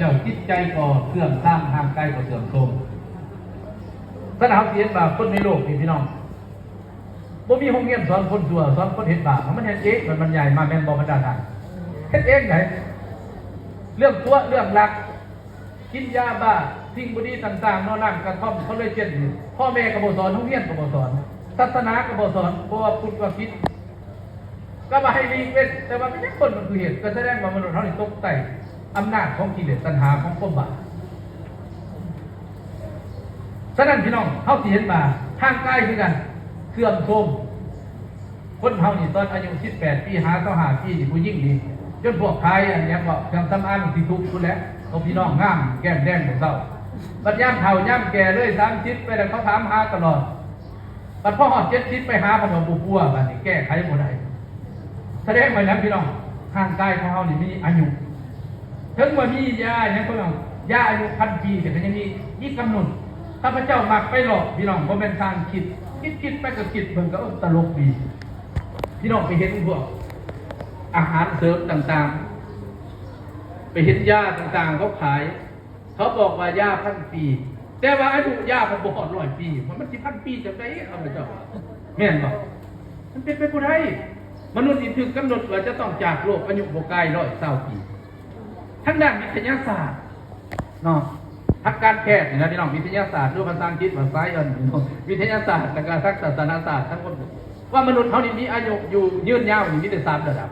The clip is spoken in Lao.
ແລ້ວຈິດໃຈກໍເສື່ອມຊາມ, ຮ່າງກາຍກໍເສື່ອມໂຊມ. ສະນັ້ນເຮົາຊິເຫັນວ່າຄົນໃນໂລກນີ້ພີ່ນ້ອງ ບໍ່ມີໂຮງຮຽນສອນຄົນຊົ່ວ, ສອນຄົນເຮັດບາບ. ມັນເຮັດເອງ, ມັນບັນຍາຍມາ, ແມ່ນບໍ່ບັນດາທ່ານ? ເຮັດເອງໄດ໋. ເລື່ອງຕົວະ, ເລື່ອງລັກ, ກິນຢາບ້າ, ສິ່ງບໍ່ດີຕ່າງໆເນາະ, ນ້ຳກະທ່ອມ, ຄໍລາເຈນນີ້ ພໍ່ແມ່ກໍບໍ່ສອນ, ໂຮງຮຽນກໍບໍ່ສອນ, ສາສະໜາກໍບໍ່ສອນ, ບໍ່ວ່າພຸດວ່າຄຣິດ ກໍວ່າໃຫ້ຫຼີກເວັ້ນ, ແຕ່ວ່າເປັນຫຍັງຄົນມັນຄືເຮັດ? ກໍສະແດງວ່າມະນຸດເຮົານີ້ຕົກໃຕ້ອຳນາດຂອງກິເລດຕັນຫາຂອງຄວາມບາບ. ສະນັ້ນພີ່ນ້ອງ, ເຮົາຊິເຫັນວ່າຮ່າງກາຍຄືກັນເສື່ອມໂຊມ. ຄົນເຮົານີ້ຕອນອາຍຸສິບແປດປີຫາຊາວຫ້າປີນີ້ ຜູ້ຍິງນີ້ ຈົນພວກຂາຍອັນຫຍັງເກາະ ເຄື່ອງສຳອາງຊິທຸກພຸ້ນແຫຼະ, ເພາະພີ່ນ້ອງງາມແກ້ມແດງບໍ່ເຊົາ. ບັດຍາມເຖົ້າຍາມແກ່ເລີຍສາມສິບໄປແລ້ວ ເຂົາຖາມຫາຕະຫຼອດ. ບັດພໍຮອດເຈັດສິບໄປຫາ ບັດວ່າບໍ່ປົວ, ບັດນີ້ແກ້ໄຂບໍ່ໄດ້. ສະແດງວ່າຫຍັງພີ່ນ້ອງ? ຮ່າງກາຍຂອງເຮົານີ້ມີອາຍຸ. ເຖິງວ່າມີຢາຫຍັງພີ່ນ້ອງ, ຢາອາຍຸພັນປີ ແຕ່ກໍຍັງມີ, ມີກຳນົດ. ຂ້າພະເຈົ້າມັກໄປຫຼອກພີ່ນ້ອງ, ບໍ່ແມ່ນຊ່າງຄິດ, ຄິດ, ຄິດໄປກໍຄິດເບິ່ງກໍ ເອີ ຕະຫຼົກດີ. ພີ່ນ້ອງໄປເຫັນພວກອາຫານເສີມຕ່າງໆ, ໄປເຫັນຢາຕ່າງໆເຂົາຂາຍ, ເຂົາບອກວ່າຢາພັນປີ, ແຕ່ວ່າອາຍຸຢາມັນບໍ່ຮອດຮ້ອຍປີ, ມັນ ມັນຊິພັນປີຈັ່ງໃດ ຂ້າພະເຈົ້າວ່າ, ແມ່ນບໍ່? ມັນເປັນໄປບໍ່ໄດ້. ມະນຸດນີ້ຖືກກຳນົດວ່າຈະຕ້ອງຈາກໂລກອາຍຸບໍ່ກາຍຮ້ອຍຊາວປີ. ທາງດ້ານວິທະຍາສາດເນາະ, ທາງການແພດນີ້ນະພີ່ນ້ອງ, ວິທະຍາສາດ ຫຼືພາສາອັງກິດວ່າ science ເນາະ, ວິທະຍາສາດ ແລ້ວກໍທາງສາສະໜະສາດ, ທັງໝົດ ວ່າມະນຸດເຮົານີ້ມີອາຍຸຢູ່ຍືນຍາວນີ້ມີແຕ່ສາມລະດັບ.